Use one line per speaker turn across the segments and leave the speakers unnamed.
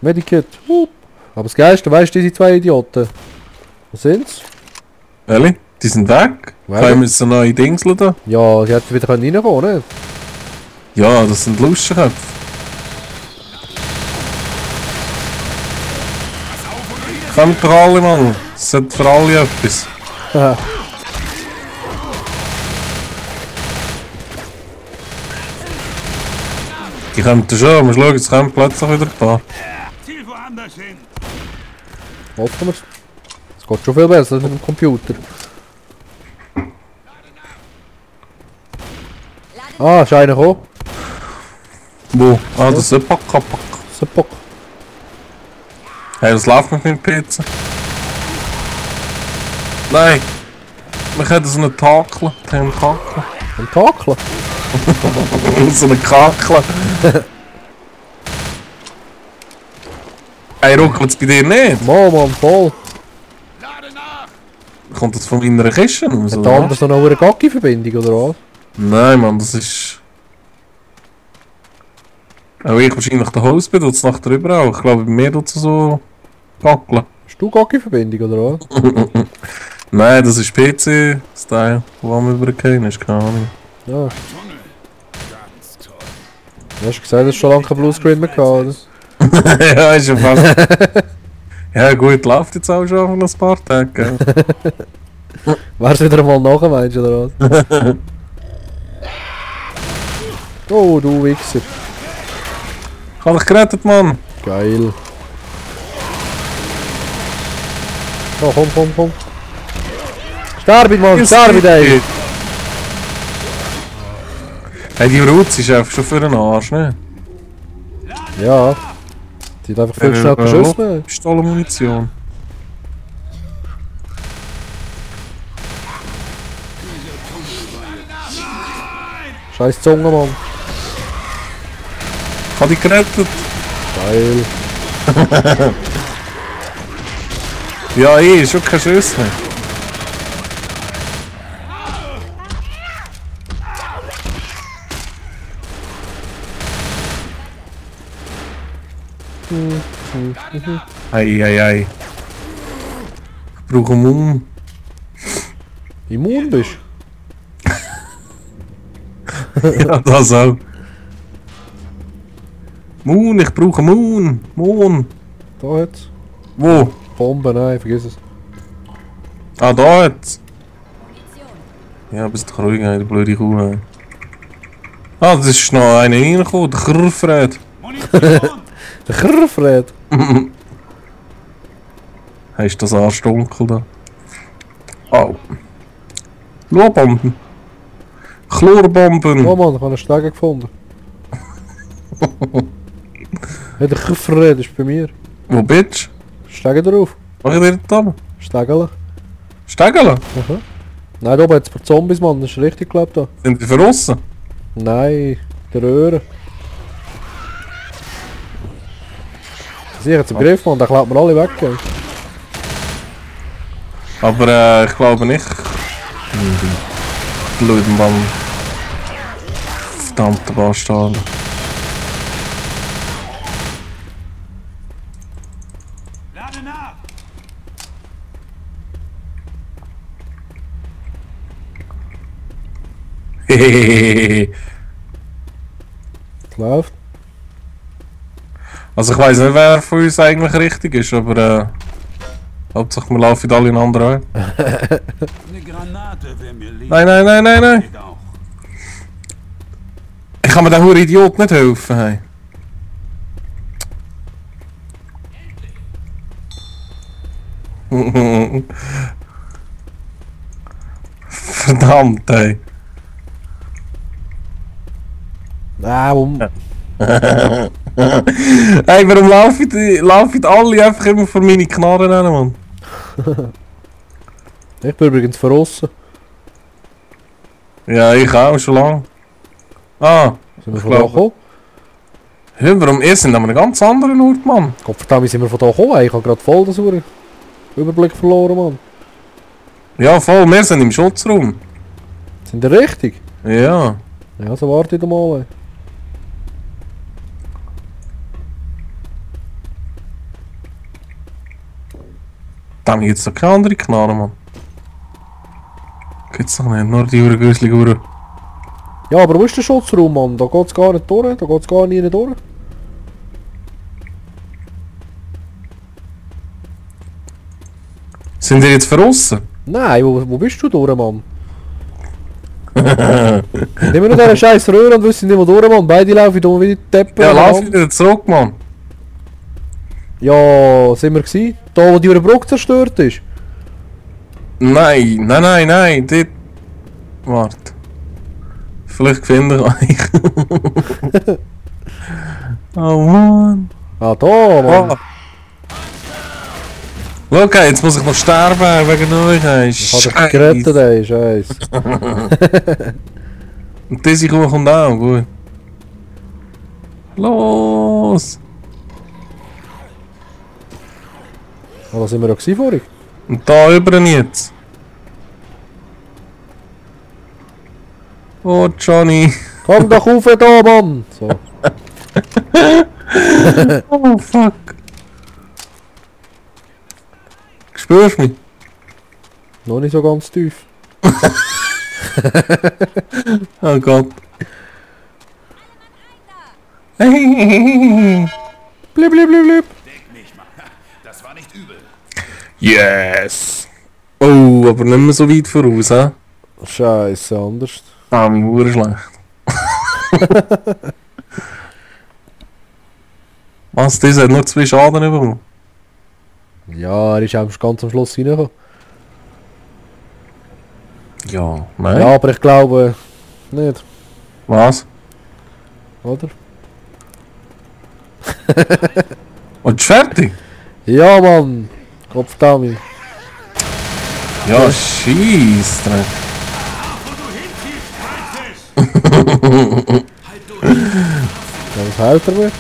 Medikit. Aber das Geilste, weißt du, diese zwei Idioten? Wo sind's?
Ehrlich? Die sind weg? Können wir so neue Dingsel da?
Ja, die hätten wieder reinkommen, nicht?
Ja, das sind Lustköpfe. Kommt doch alle, Mann. Das hat für alle etwas.
Haha.
Die kommen da schon, musst schauen, jetzt kommen plötzlich wieder ein paar.
Hoffen wir's. Es geht schon viel besser mit dem Computer. Ah, ist einer gekommen.
Wo? Ah, das ist ein Pack.
Super.
Hey, was läuft mit meinem PC? Nein! Wir können so einen Takeln. Einen Takeln.
Ein Takler?
So einen Kakeln. Hey, ruckelt es bei dir nicht?
Mann, voll.
Kommt das von meiner Kiste aus?
Hat der andere so eine Gacki-Verbindung oder was?
Nein, Mann, das ist... Auch ich wahrscheinlich der Host bin, tut es nachher drüber auch. Ich glaube, bei mir tut es so... Gackeln.
Hast du Gacki-Verbindung oder was?
Nein, das ist PC-Style, wo wir übergehen ist, keine Ahnung.
Ja. Du hast gesagt, dass du schon lange kein Bluescreen mehr gehabt, oder?
Ja, ist ja fast... Ja gut, läuft jetzt auch schon ein paar Tage, gell?
Wärst du wieder mal nachher, meinst du, oder was? Oh, du Wichser.
Ich hab dich gerettet, Mann!
Geil. Oh, komm. Sterbe, Mann, sterbe, ey!
Hey, die Rutz ist einfach schon für den Arsch, ne?
Ja. Die hat einfach viel schnell geschossen.
Pistolenmunition.
Scheiß Zunge, Mann.
Ich hab dich gerettet!
Geil.
Ja, ist schon kein Schuss mehr. Ei. Ich brauche Mumm.
Immun bist
Ja, das auch. Moon, ich brauche Moon. Moon.
Da jetzt.
Wo?
Bombe, nein, vergiss es.
Ah, da jetzt. Ja, bist du ruhig, die blöde Kuh. Ey. Ah, das ist noch einer reingekommen, der Krrfred.
Der Krrfred.
Hast du das Arschdunkel da? Oh. Chlorbomben. Chlorbomben.
Oh Mann, ich habe einen Stegen gefunden. Hey, der Krrfred ist bei mir.
Wo bist du?
Stegen drauf.
Mach ich dir da?
Stegele.
Stegele?
Aha. Nein, da oben hat es ein paar Zombies, Mann, das ist richtig geklappt da.
Sind die verrossen?
Nein, der Röhre. Sie hat es im Griff, Mann, der klaut mir alle weg. Ey.
Aber ich glaube nicht. Blöden Mann. Verdammte Bastarde. Hehehehe.
Läuft.
Also ich weiß nicht, wer von uns eigentlich richtig ist, aber Hauptsache wir laufen alle in anderen Weg. Nein. Ich kann mir den huren Idiot nicht helfen. Hey. Verdammt, ey. Hey, warum laufen alle einfach immer vor meine Knarren hin, Mann?
Ich bin übrigens verrossen.
Ja, ich auch, schon lange. Ah,
Sind wir
ich
von da
glaube...
gekommen?
Ja, warum? Ihr seid an einem ganz anderen Ort, Mann.
Gottverdammt, wie sind wir von da gekommen? Ich habe gerade voll den Überblick verloren, Mann.
Ja, voll, wir sind im Schutzraum.
Sind wir richtig?
Ja.
Ja, so warte ich mal. Ey.
Da gibt's doch keine andere Knarre, Mann. Gibt's doch nicht, nur die Urgrüßlige Uhr.
Ja, aber wo ist der Schutzraum, Mann? Da geht's gar nicht durch, da geht's gar nie durch.
Sind die jetzt verrissen?
Nein, wo bist du durch, Mann? Nehmen wir nur diese scheiß Röhre und wissen nicht, wo durch, Mann. Beide laufen da wie die Deppen.
Ja, lauf
Mann.
wieder zurück, Mann.
Ja, sind wir gewesen? Da, wo die Brücke zerstört ist.
Nein, dort... Warte. Vielleicht finde ich euch. Oh Mann.
Ah, da, Mann.
Oh. Schau, okay, jetzt muss ich noch sterben wegen euch.
Ich hab dich gerettet, ey, Scheiße.
Und diese Kuh kommt auch, gut. Los!
Ah, da sind wir ja gewesen vorhin.
Und da über jetzt. Oh, Johnny.
Komm doch rauf da, Mann! So.
Oh, fuck. Spürst du mich?
Noch nicht so ganz tief.
Oh Gott. Blip, blip, blip, blip.
Denk mich mal. Das war nicht übel.
Yes! Oh, aber nicht mehr so weit voraus, hä?
Scheiße, anders.
Ah, mein Uhr ist schlecht. Was, das hat nur 2 Schaden bekommen?
Ja, er ist einfach ganz am Schluss reingekommen.
Ja, nein.
Ja, aber ich glaube nicht,
Was?
oder?
Und ist fertig?
Ja, Mann! Kopfdami.
Ja, scheiß drauf.
Ja, was hält er mir?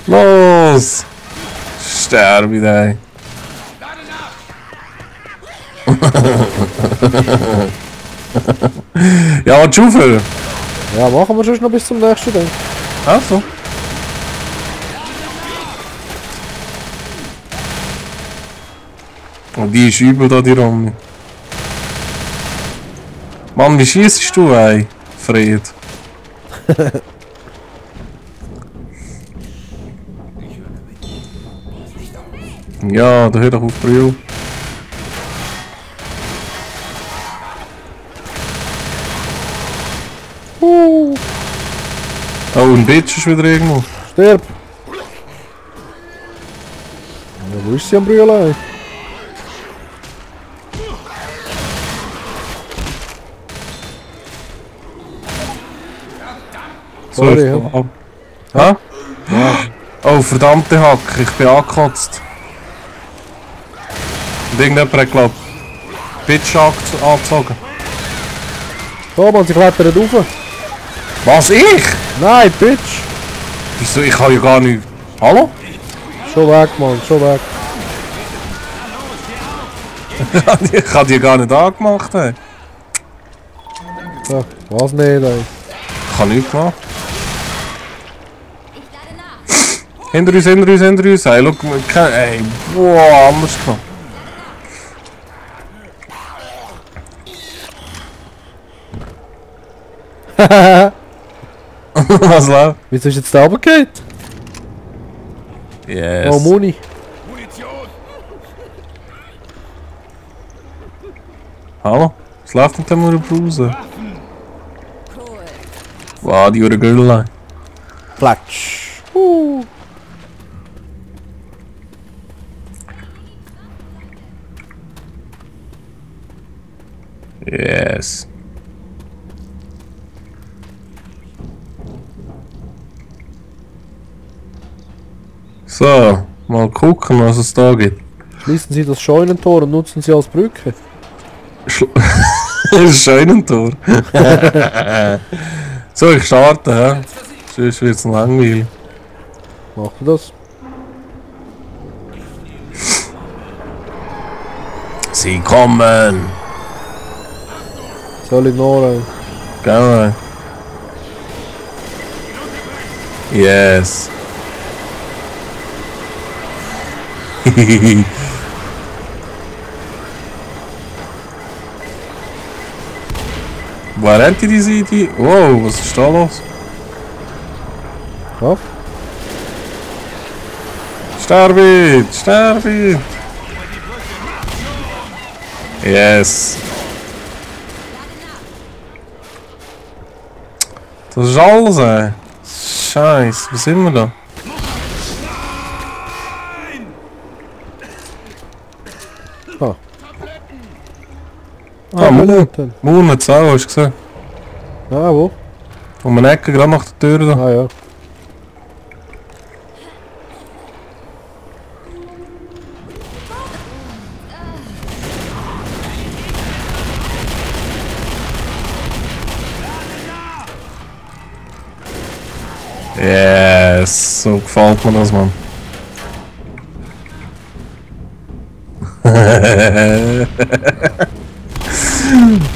Los! Sterbe ey. Ja, willst du aufhören?
Ja, machen wir schon noch bis zum nächsten Ding.
Also. Und die ist übel da, die Romy. Mann, wie schießt du, ey? Fred. Ja, da hör doch auf, Brio. Oh, ein Bitch ist wieder irgendwo.
Stirb! Ja, wo ist sie am Brühlei? Sorry,
ist
ja.
da ab. Hä? Oh, verdammte Hack, ich bin angekotzt. Und irgendjemand hat, glaub Bitch angezogen.
Da, Mann, sie klettert rauf.
Was, ich?
Nein, Bitch!
Wieso, ich kann ja gar nicht... Hallo?
Schon weg, Mann, schon weg.
Ich habe die gar nicht angemacht, ey.
Ja, was nicht, ey.
Ich habe nichts gemacht. Hinter uns, hinter uns, hinter uns. Hey, schau, ey, boah, anders gemacht. Was läuft?
Wieso ist jetzt da runtergefallen?
Yes.
Oh, Muni.
Munition!
Hallo? Was läuft mit dem Browser? Wow, die Gülle.
Platsch.
Yes. So, mal gucken, was es da gibt.
Schließen Sie das Scheunentor und nutzen Sie als Brücke.
Scheunentor. So, ich starte, hä? Sonst wird es langweilig.
Mach du das?
Sie kommen!
Soll ich noch rein?
Gerne. Wo rennt die Seite? Wow, was ist da los?
Ja.
Sterbe! Sterbe! Yes! Das ist alles, ey. Scheiße, wo sind wir da?
Ah.
Ah,
Tabletten.
Moon hat es auch, hast du gesehen?
Ah, wo?
Um eine Ecke, gerade nach der Tür da.
Ah ja.
Yes, so gefällt mir das, Mann.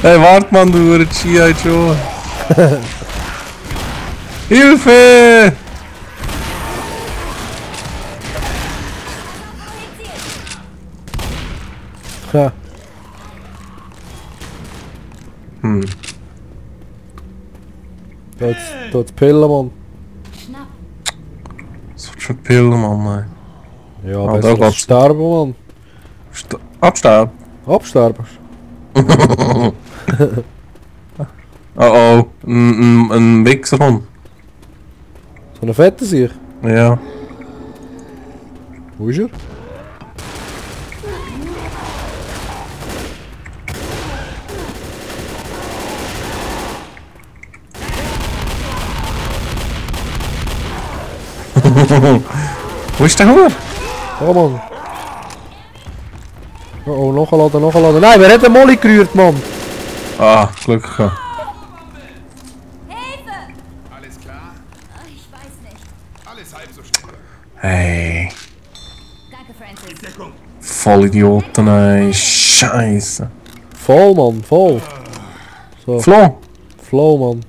Hey, warte, Mann, du G.I. Joe. Hilfe!
Ja. Da hat's Pillen, Mann.
Was willst du mit Pillen, Mann? Ey?
Ja,
Ah,
besser
da
als
geht's.
sterben, Mann.
Absterben.
Absterben.
Oh oh, ein Wichser, Mann.
So eine fette sich.
Ja.
Wo ist er?
Wo ist der Hunger?
Oh, Mann. Oh, oh, nachladen, nachladen. Nein, wer hat den Molly gerührt, Mann?
Ah, Glück gehabt.
Hilfe!
Alles klar?
Ich weiß nicht.
Alles halb so schlimm.
Hey,
Danke, Francis.
Vollidioten, ey. Scheiße.
Voll, Mann, voll. So,
Flo!
Flow, Mann.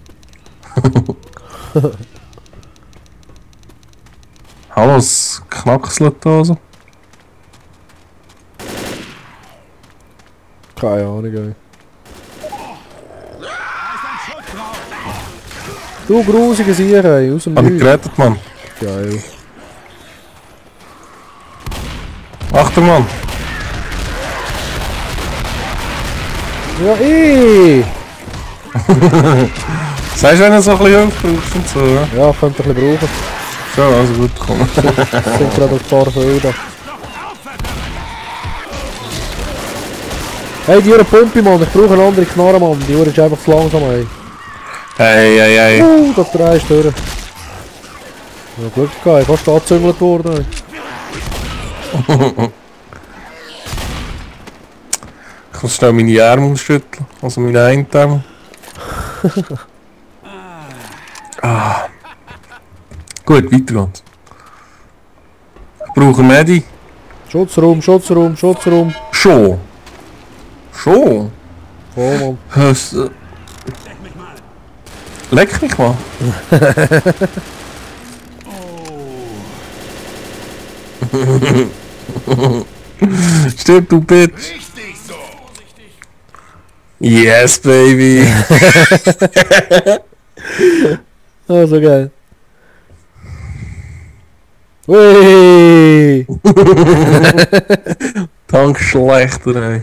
Hallo, es knackselt da so.
Keine Ahnung, ey. Du grusiger Sieg, ey, aus dem
Hab ich
Nichts.
gerettet, Mann.
Geil.
Achtung, Mann.
Ja,
Sagst du, wenn du so ein bisschen Hilfe brauchst und so, ja?
Ja, könnt ihr ein bisschen brauchen.
So, also gut, komm.
Sind gerade ein paar Felder. Hey, die Pumpe, Mann, ich brauche eine andere Knarre, Mann. Die Uhr ist einfach zu langsam, ey.
Hey, hey, hey.
Da drehst du durch. Ja, Glück gehabt, fast angezüngelt worden, ey.
Ich muss schnell meine Arme ausschütteln, also meine Einarme. Ah. Gut, weiter geht's. Ich brauche Medi.
Schutzraum, Schutzraum, Schutzraum.
Schon. Schon?
Voll, Mann.
Was, leck mich mal. Stimmt, du Bitch.
Richtig so.
Yes, baby.
Ah, so geil. Ui!
Tankschlechter, ey.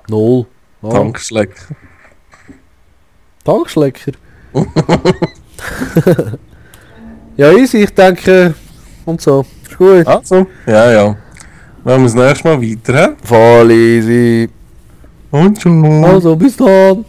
Null. Ah,
Tankschlecker.
Tankschlecker. Ja, easy, ich denke. Und so. Ist gut.
Also, ja, ja. Wir haben das nächste Mal weiter, hä?
Voll easy.
Und schon.
Also, bis dann.